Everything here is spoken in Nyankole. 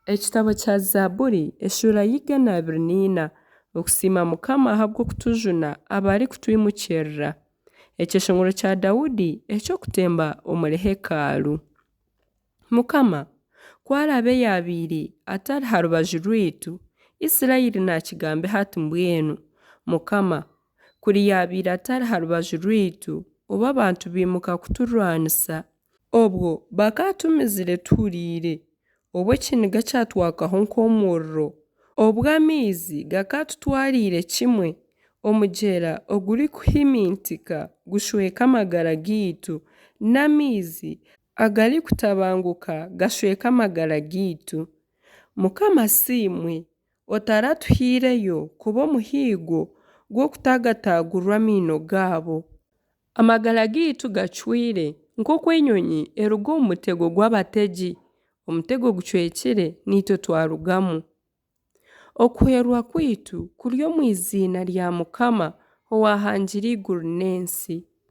Ekitabo kya Zaaburi eshuura ya 124 Okusiima Mukama ahabw'okutujuna abarikutwimukirira. Ekyeshongoro kya Daudi eky'okutemba omuri hekalu. Mukama ku araabe yaabaire atari ha rubaju rwaitu, Isiraeli naakigambe hati mbwenu, Mukama, kuri yaabaire atari ha rubaju rwaitu, obu abantu baimuka kuturwanisa, Obwo bakaatumizire tuhuriire, obu ekiniga kyatwakaho nk'omuriro, obwo amaizi gakaatutwariire kimwe, omugyera ogurikuhimintika gushweka amagara gaitu, n'amaizi agarikutabanguka gashweka amagara gaitu. Mukama asiimwe, otaratuhaireyo kuba omuhiigo gw'okutaagataagurwa amaino gaabo. Amagara gaitu gacwire, nk'oku enyonyi eruga omu mutego gw'abategi, omutego gucwekire, naitwe twarugamu. Okuhwerwa kwaitu kuri omu iziina rya Mukama owaahangire eiguru n'ensi.